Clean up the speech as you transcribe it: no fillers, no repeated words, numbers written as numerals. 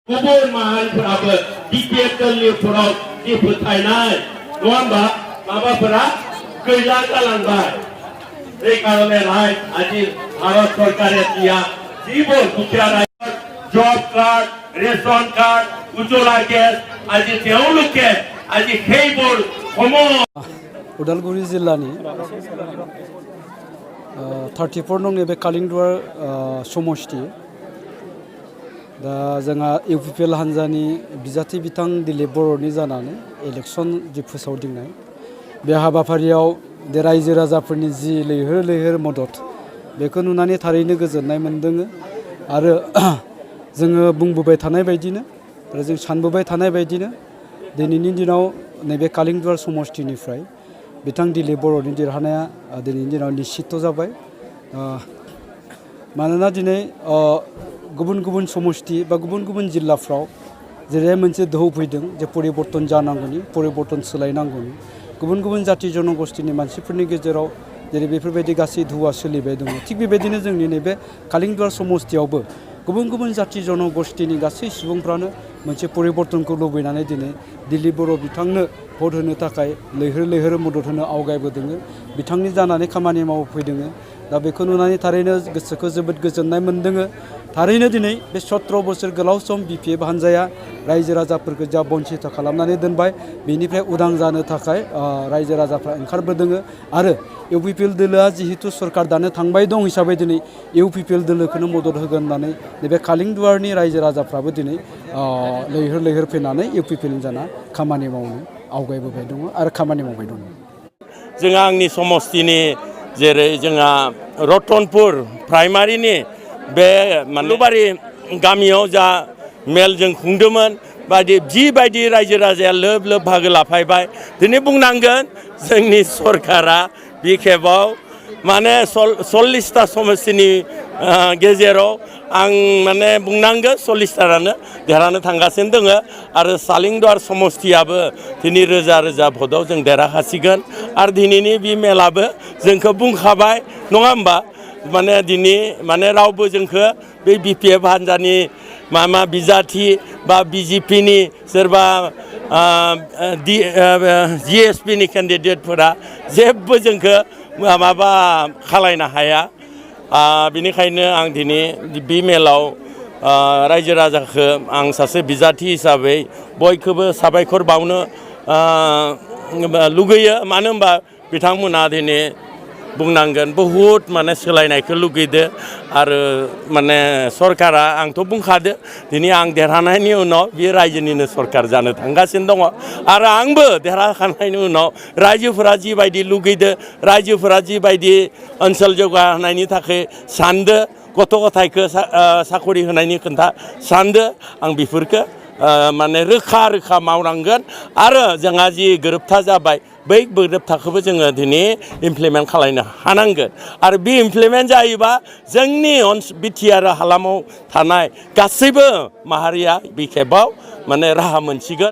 गुबुन माहारिफोराबो बिपिएफ दलनि फोराव जि फोथायनाय नङा होमबा माबाफोरा गैला जालांबाय এই কারণে রায় আজি ভারত সরকারের দিয়া জীবন দুখীয়া রাইজৰ job card ration card Ujjwala gas আজি তেওঁলোকে আজি সেইবোৰ उदालगुरि जिल्लानि 34 नंनि बे कालिंदुवार समष्टि दा जोंहा इउपिपिएल हान्जानि बिजाथि बिथां दिलीप बर'नि जानानै इलेक्सन जि फोसावदिंनाय बे हाबाफारियाव रायजो राजाफोरनि जि लैहोर लैहोर मदद बेखौ नुनानै थारैनो गोजोननाय मोनदों आरो जोङो बुंबोबाय थानाय बायदिनो आरो जों सानबोबाय थानाय बायदिनो दिनैनि दिनाव नैबे कालिंदुवार समष्टिनिफ्राय बिथां दिलीप बर'नि देरहानाया दिनैनि दिनाव निश्चित जाबाय मानोना दिनै गुबुन गुबुन समष्टि बा गुबुन गुबुन जिल्लाफ्राव जेरै मोनसे दोहौ फैदों जे परिबर्तन जानांगौनि परिबर्तन सोलायनांगौनि गुबुन गुबुन जाति जनगोष्ठीनि मानसिफोरनि गेजेराव जेरै बेफोरबायदि गासै धुवा सोलिबाय दङ थिग बेबायदिनो जोंनि नैबे कालिंदुवार समष्टियावबो गुबुन गुबुन जाति जनगोष्ठीनि गासै सुबुंफ्रानो मोनसे परिबर्तनखौ लुबैनानै दिनै दिलीप बर' बिथांनो भट होनो थाखाय लैहोर लैहोर मदद होनो आवगायबोदों बिथांनि जानानै खामानि मावफैदों दा बेखौ नुनानै थारैनो गोसोखौ जोबोद गोजोननाय मोनदों थारैनो दिनै बे 17 बोसोर गोलाव सम बिपिएफ हान्जाया रायजो राजाफोरखौ जा बन्चित खालामनानै दोनबाय बेनिफ्राय उदां जानो थाखाय रायजो राजाफ्रा ओंखारबोदों आरो इउपिपिएल दोलोआ जिहेतु सरकार दानो थांबाय दं हिसाबै दिनै इउपिपिएल दोलोखौनो मदद होगोन होननानै नैबे कालिंदुवारनि रायजो राजाफ्राबो दिनै लैहोर लैहोर फैनानै इउपिपिएल जाना खामानि मावनो आवगायबोबाय दङ आरो खामानि मावबाय दङ जोंहा आंनि समष्टिनि जेरै जोंहा रतनपुर प्राइमारिनि बे मानुबारि गामियाव जा मेल जों खुंदोंमोन जिबायदि रायजो राजाया लोब लोब बाहागो लाफैबाय दिनै बुंनांगोन जोंनि सरकारा बे खेबाव माने 40टा समष्टिनि गेजेराव आं माने बुंनांगोन 40टानो देरहानो थांगासिनो दङ आरो कालिंदुवार समष्टियाबो दिनै रोजा रोजा भटआव जों देरहासिगोन आरो दिनैनि बे मेलाबो जोंखौ बुंखाबाय नङा होमबा माने दिनै माने रावबो जोंखौ बे बिपिएफ हान्जानि मा बिजाथि बा बिजेपिनि सोरबा जिएसपिनि केन्डिडेटफोरा जेबो जोंखौ माबा खालायनो हाया बेनिखायनो आं दिनै बे मेलाव रायजो राजाखौ आं सासे बिजाथि हिसाबै बयखौबो साबायखर बावनो लुगैयो मानो होनबा बिथांमोना दिनै बुंनांगोन बहुद माने सोलायनायखौ लुगैदो आरो माने सरकारा आंथ' बुंखादो दिनै आं देरहानायनि उनाव बे रायजोनिनो सरकार जानो थांगासिनो दङ आरो आंबो देरहाखांनायनि उनाव रायजोफोरा जिबायदि लुगैदो रायजोफोरा जिबायदि ओनसोल जौगाहोनायनि थाखाय सानदो गथ' गथायखौ साखरि होनायनि खोथा सानदो आं बेफोरखौ माने रोखा रोखा मावनांगोन आरो जोंहा जि गोरोबथा जाबाय बै गोरोबथाखौबो जोङो दिनै इमप्लिमेन्ट खालामनो हानांगोन आरो बे इमप्लिमेन्ट जायोबा जोंनि बिटिआर हालामाव थानाय गासैबो माहारिया बे खेबाव माने राहा मोनसिगोन।